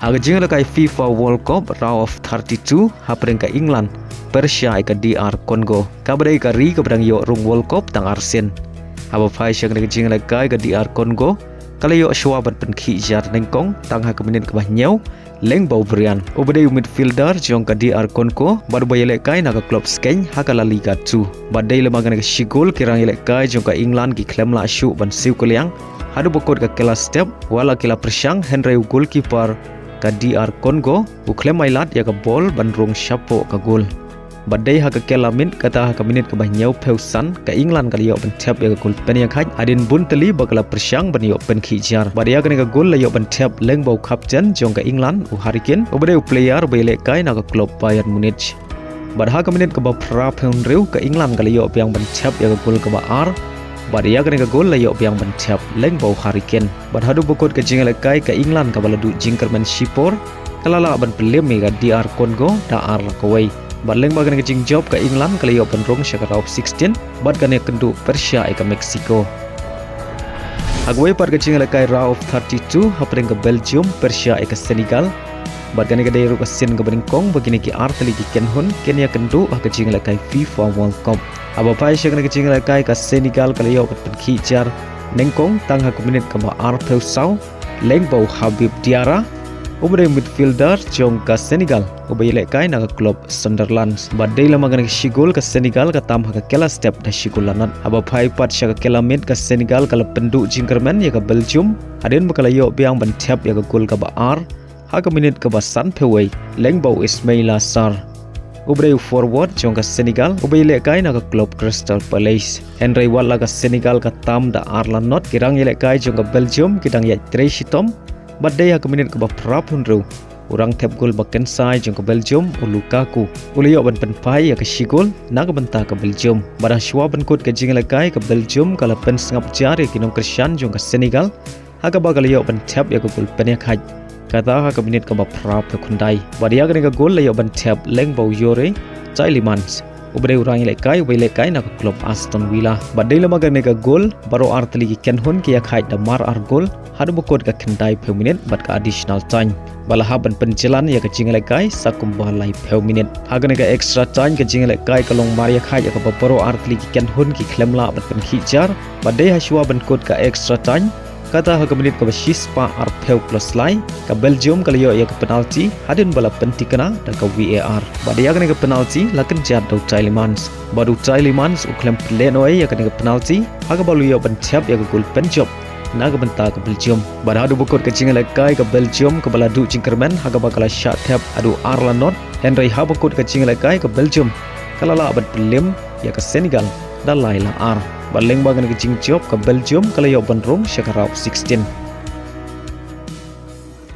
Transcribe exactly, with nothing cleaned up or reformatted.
Ha ka jingïalehkai FIFA World Cup Round of thirty-two hapdeng ka England pyrshah ïa ka D R Congo, kaba dei ka ri kaba dang ïoh rung World Cup tang arsien. Haba phai sha kane ka jingïalehkai, ka D R Congo ka la ïoh shuwa ban pynkhih jar nyngkong tang ha ka minit kaba hynñiew, Leng Bau Brian, uba dei u midfielder jong ka D R Congo bad uba ïalehkai na ka klub Schalke ha ka La Liga two. Bad dei lem ha kane ka shigol ki rangïalehkai jong ka England ki khlem lah shuh ban siew kylliang haduh ba kut ka kela step, wat la ki la pyrshang hynrei u goalkeeper ka D R Congo u khlem ailad ïa ka bol ban rung shapoh ka gol. Bad dei ha ka kela miet, kata ha ka minit kaba hynñiewphew san, ka England ka la ïoh ban thep ïa ka gol pynïakhaid hadien bun tylli ba ka la pyrshang ban ïoh pynkhih jar. Bad ïa kane ka gol la ïoh ban thep leng bau u kapten jong ka England, u Harry Kane, uba dei u player ba ïalehkai na ka klub Bayern Munich. Bad ha ka minit kaba phraphew hynriew, ka England ka la ïoh biang ban thep ïa ka gol kaba ar. Bad ïa kane ka gol la ïoh biang ban thep leng bau u Harry Kane. Bad haduh ba kut ka jingïalehkai, ka England kaba la duh jingkyrmen shipor ka la lah ban pynlem ïa ka D R Congo da ar la kawei. Bad lyngba kane ka jingjop, ka England ka la ïoh ban rung sha ka round of sixteen bad kan ïakynduh pyrshah ïa ka Mexico. Ha kawei pat ka jingïalehkai Round of thirty-two hapdeng ka Belgium pyrshah ïa ka Senegal. Bad kane ka dei ruh ka sien kaba nyngkong ba kine ki artylli ki kynhun kin ïakynduh ha ka jingïalehkai FIFA World Cup. Haba phai sha kane ka jingïalehkai, ka Senegal ka la ïoh ban pynkhih jar nyngkong tang ha ka minit kaba arphew saw, leng bau u Habib Diarra, uba dei u midfielder jong ka Senegal uba ïalehkai na ka klub Sunderland. Bad dei lem ha kane ka shigol, ka Senegal ka tam ha ka kela step da shigol lanot. Haba phai pat sha ka kela miet, ka Senegal ka la pynduh jingkyrmen ïa ka Belgium hadien ba ka la ïoh biang ban thep ïa ka gol kaba ar ha ka minit kaba sanphew wei, leng bau u Ismaïla Sarr, uba dei u forward jong ka Senegal uba ïalehkai na ka klub Crystal Palace. Hynrei wat la ka Senegal ka tam da ar lanot, ki rangïalehkai jong ka Belgium ki dang ïaid trei shitom. Bad dei ha ka minit kaba phraphew hynriew, u rangthep gol ba kynsai jong ka Belgium, u Lukaku, u la ïoh ban pynphai ïa ka shigol na ka bynta ka Belgium. Bad ha shuwa ban kut ka jingïalehkai, ka Belgium ka la pynsngap jar ïa ki nongkyrshan jong ka Senegal ha kaba ka la ïoh ban thep ïa ka gol pynïakhaid, kata ha ka minit kaba phraphew khyndai. Bad ïa kane ka gol la ïoh ban thep leng bau u Youri Tielemans, uba dei u rangïalehkai uba ïalehkai na ka klub Aston Villa. Bad dei lem ha kane ka gol, baroh artylli ki kynhun ki ïakhaid da mar ar gol haduh ba kut ka khyndaiphew minit bad ka additional time. Ba la hap ban pynjlan ïa ka jingïalehkai sa kumba laiphew minit. Ha kane ka extra time, ka jingïalehkai ka long mar ïakhaid ïa kaba baroh artylli ki kynhun ki khlem lah ban pynkhih jar. Bad dei ha shuwa ban kut ka extra time, kata ha ka minit kaba shispah arphew plus lai, ka Belgium ka la ïoh ïa ka penalty hadien ba la pynthikna da ka VAR. Bad ïa kane ka penalty la kynjat da u Tielemans. Bad u Tielemans u khlem pynlehnohei ïa kane ka penalty ha kaba u la ïoh ban thep ïa ka gol pynjop na ka bynta ka Belgium. Bad haduh ba kut ka jingïalehkai, ka Belgium kaba la duh jingkyrmen ha kaba ka la shah thep haduh ar lanot. Hynrei haba kut ka jingïalehkai, ka Belgium ka la lah ban pynlem ïa ka Senegal da lai la ar. Bad lyngba kane ka jingjop, ka Belgium ka la ïoh ban rung sha ka round of sixteen.